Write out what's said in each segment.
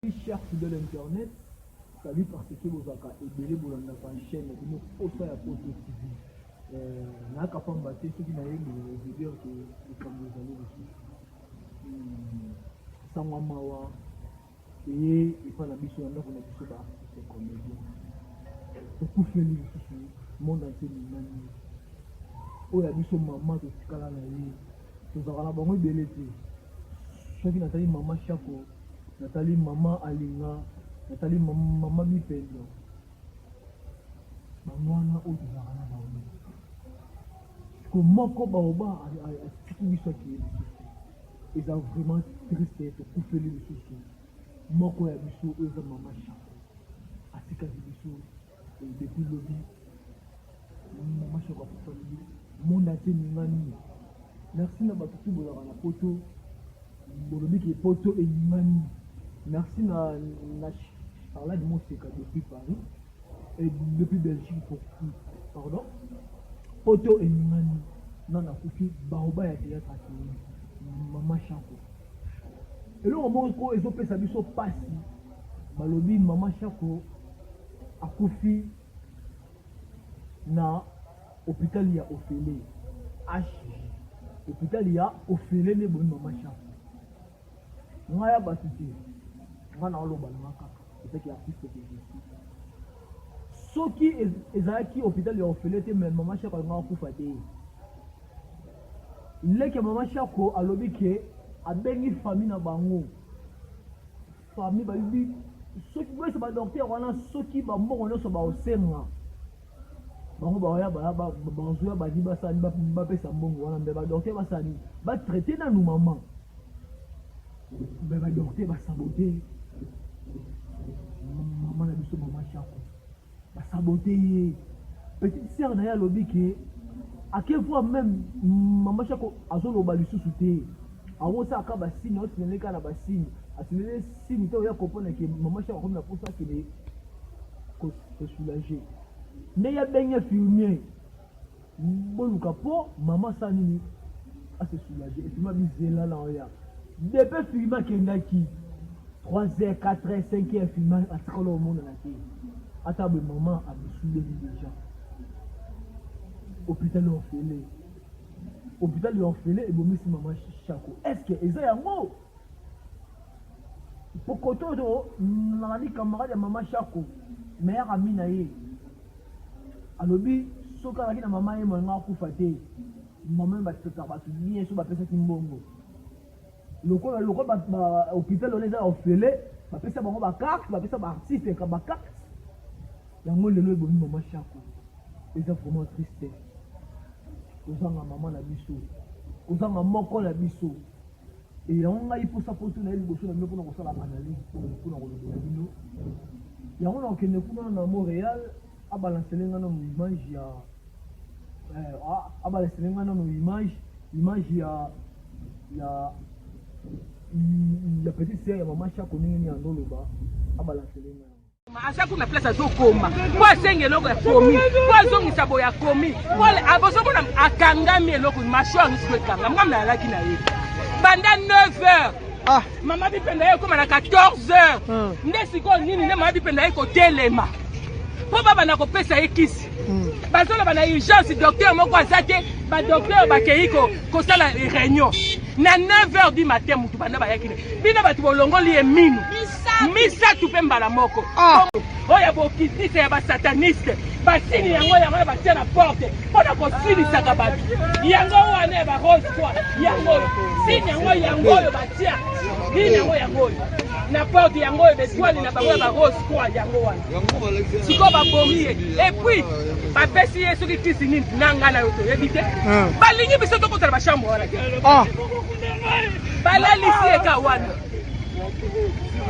Cher fidèle internet, salut parce que bozalaka ebele bolandaka chaîne na bino posa ya poto TV. Euh, nayaka pamba te soki nayebi veut dire que likambo ezali lisusu. Hmm, sango ya mawa eye epai na biso na ndako na biso ba artiste comédien. Tokufeli lisusu monde entier ningani. Oyo ya biso mama totikala na ye tozalaka na bango ebele te. Soki natali mama Shako Natali maman Alinga, natali maman Bipendo, bango wana oyo tozalaka na bango. Siko moko baoba atiki biso akeye lisusu, eza vraiment triste, tokufeli lisusu moko ya biso oyo eza mama Shako atikaki biso depuis lobi. Mama Shako akufaki, monde entier eningani. Merci na bato tout bozalaka na poto bolobi ke poto eningani. Merci na na Charlotte Moseka depuis Paris et depuis Belgique pour pardon. Poto eningani nana akufi baoba ya théâtre akei mama Shako. Eloko moko ezopesa biso pasi balobi mama Shako akufi na hopital ya ofele HG hopital ya ofele nde bomi mama shako ngai ya bato te ngai naoloba na nga kaka ezaki artiste que je suis soki ezalaki hopital ya ofele te mais mama shako alingaka kufa te leki ya mama shako alobi ke abengi famille na bango Famille bayebi soki boyesa ba docteur wana soki ba mbongo nyonso baosenga bango baoya bazoya badi basali bapesa mbongo wana mbe ba docteur basali batraite nanu mama mbe ba docteur basabote mama na biso mama shako Ba saboter ye. Petite sœur na ye alobi ke ake voir meme mama Shako azoloba lisusu te. Awosaka kaka ba signe, aosinale kaka na ba signe. Asinale signe te oya comprendre ke mama Shako akomi na posa akende ko se soulager. Nde ye abengi infirmier boluka po mama asala nini a se soulager. Infirmier abi zela na oya. Depuis infirmier akendaki 3 heures, 4 heures, 5 heures infirmier atikala omonana te. Ata boye mama amisubeli deja. Hôpital ya ofele. Hôpital ya ofele ebomisi mama Shako. Est-ce que eza yango? Pokoto oyo nalandi camarade ya mama Shako, meilleur ami na ye. Alobi soki azalaki na mama ye moyenga akufa te. Mama ye batetaka bato bien so bapesaki mbongo. Lokola lokola ba hôpital wana eza ofele, bapesa bango ba carte, bapesa ba artiste ba carte. Yango lelo ebomi mama Shako. Eza vraiment triste. Kozanga mama na biso, kozanga moko na biso. Et yango ngai posa poto na ye liboso na bino mpona kosala analyse oyo mpona kolobela bino yango na kokende kuna na Montréal abalancele ngai nano image ya eh, abalancele ngai nano image image ya ya ya petite sœur ya mama Shako ndenge nini andoloba abalancele ngai aza kuna place azokoma po asenga eloko ya komi po azongisa boye akomi bozomona akangami eloko mashware nyonso ekangami ngam nayalaki na ye banda 9 heures ah. mama bipenda ye ekoma na 14 heures hmm. nde sikoyo nini nde mama bipenda ye kotelema mpo babanda kopesa ye kisi hmm. bazoloba na urgence docteur moko aza te badocteur bakei kosala réunion na 9 heures du matin mutu banda bayaki bino bato bolongoli ye minu misatu mpe mbala moko ah. oyo ya bokitisa ya basataniste basini yango yango ya batia na porte mpo na kosilisaka bato yango wana ya barose kwa yango oyo sini yango yango oyo batia nini yango yango oyo na porte yango oyo betwale na bango ya barose kwa yango wana sikoyo babomi ye epuis bapesi ye soki kisi nini na ngai na yo toyebi te ah. balingi biso tokotala bachambre wana te ah. balalisi ye ka wana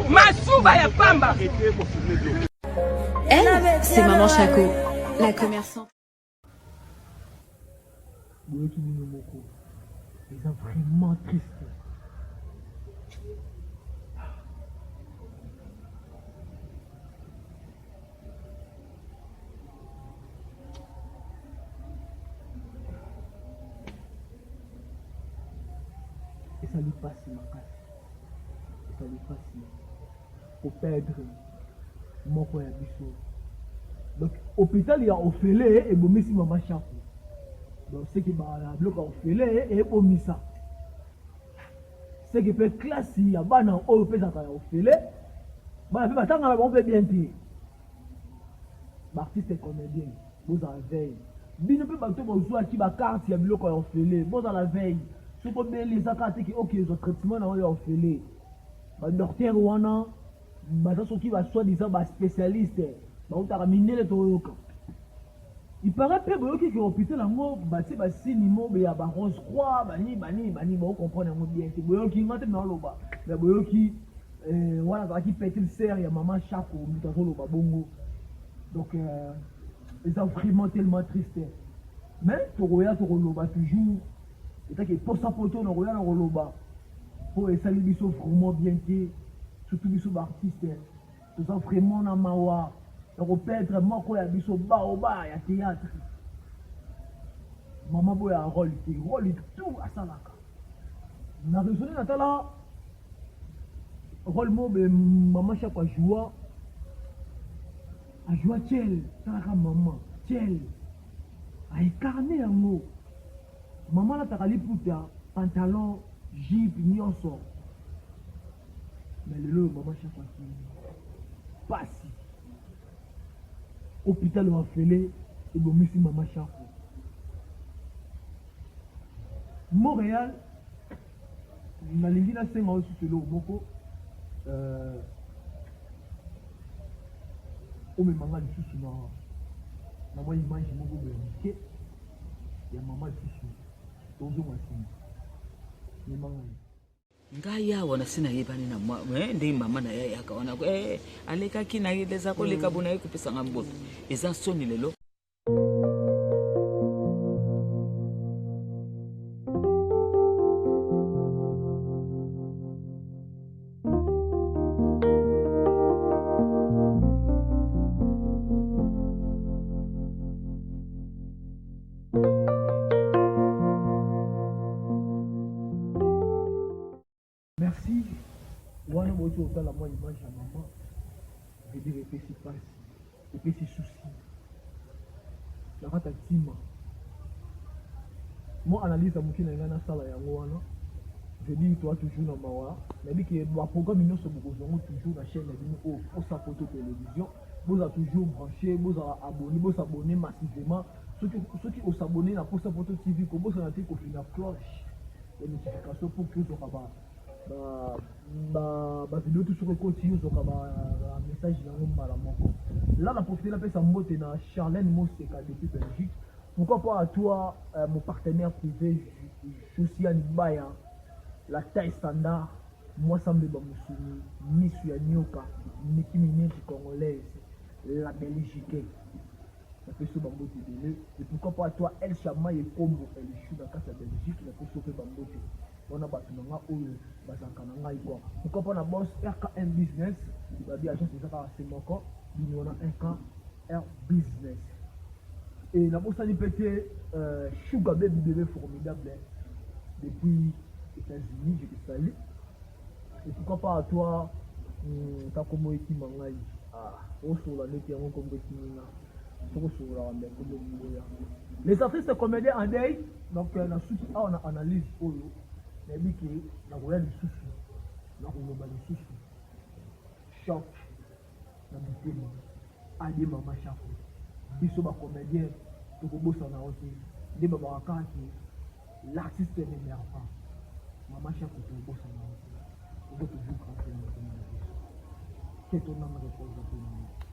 masuba ya pamba Elle, c'est Maman Chaco, la commerçante. boyoki bino moko eza vraiment triste esali mpasi makasi esali mpasi. Ko perdre moko ya biso. Donc hôpital ya ofele ebomisi mama Shako. Donc ce qui ba biloko ya ofele ebomisa. Ce qui pe classe ya bana oyo pe ezalaka ya ofele bana pe batanga na bango pe bien te. Ba artistes comédiens bozala veille. Bino pe bato bozwaki ba carte ya biloko ya ofele bozala veille. Soki obeli eza kaka te ke oke ozwa traitement na oyo ya ofele. Ba docteur wana baza soki ba soit disant ba spécialiste bautaka mindele toyoka. Il paraît pe boyoki ke hôpital yango batie ba signe mo ya ba rose croix bani bani bani bo comprendre yango bien te boyoki nga te naoloba mais boyoki euh, wana azalaki petite sœur ya maman Chako moto azoloba bongo donc euh, eza vraiment tellement triste mais tokoya tokoloba toujours etaki eposa poto nakoya nakoloba po esali biso vraiment bien te surtout biso ba artiste toza vraiment na mawa ya koperdre moko ya biso baoba ya théâtre mama boya role te role tout asalaka na raisonne natala role mobe mama shako ajoua ajoua tiel talaka mama tiel aekarne yango Maman alataka liputa, pantalon, jupe nionso. Mais lelo oyo maman Shako akimi. Pasi. Hôpital ya ofele ebomisi maman Shako. Montréal nalingi nasenga yo susu eloko moko euh, omema nga lisusu na na mwa image moko boye ya moke ya mama lisusu tozonga nsima mema ngai ngai awa nasi nayebani na mwa eh, ndenge mama na ye ayaka wana eh, alekaki na eza koleka bona ye kopesa nga mbote eza soni lelo. Merci wana bouti kotala mwa image ya mama vedire epesi mpasi epesi souci na kati ya ntima mwa analyse ya moke na ngai nasala yango wana vedire toa toujours na mawa nayebi ke baprogramme nyonso bokozwa yango toujours na chaîne na bino oyo posa poto télévision bozala toujours branché bozala abonné bosabonne massivement soki soki osabonne na posa poto tv kobosana te kofina cloche ya notification pour que ozwaka ba ba ba ba video tout soki ekoti ozwaka ba, ba message yango mbala moko là na profite napesa mbote na Charlène Moseka depuis Belgique pourquoi pas à toi euh, mon partenaire privé Josiane Baya la taille standard mwasa mbeba mosuni misu ya nyoka Nicki Minaj congolaise la Belgique napesi yo bambote ebele et pourquoi pas toi El Shama Ekombo Elchou na kati ya Belgique napesi yo mpe bambote wana bato na nga oyo bazalaka na ngai quoi pourquoi pas na boss RKM business babi agence eza kaka se moko bino wana RKR business et nabosani mpe te euh, Sugar Baby bébé formidable depuis États-Unis je te salue Et pourquoi pas à toi hmm, ta kombo ekima ngai ah, osolola ndeti yango kombo ekimi nga soki osololaka me kombo elingoya les artistes comédiens en deuil donc euh, nasuki awa na analyse oyo nayebi ke nakoya lisusu nakoloba lisusu choc na mitema ade mama shako biso ba comédien tokobosana yo te nde babaka kaka ke l'artiste ne meurt pas mama shako tokobosana yo te oza toujours grâce na motema na biso ke tonanga repose mpe na yo.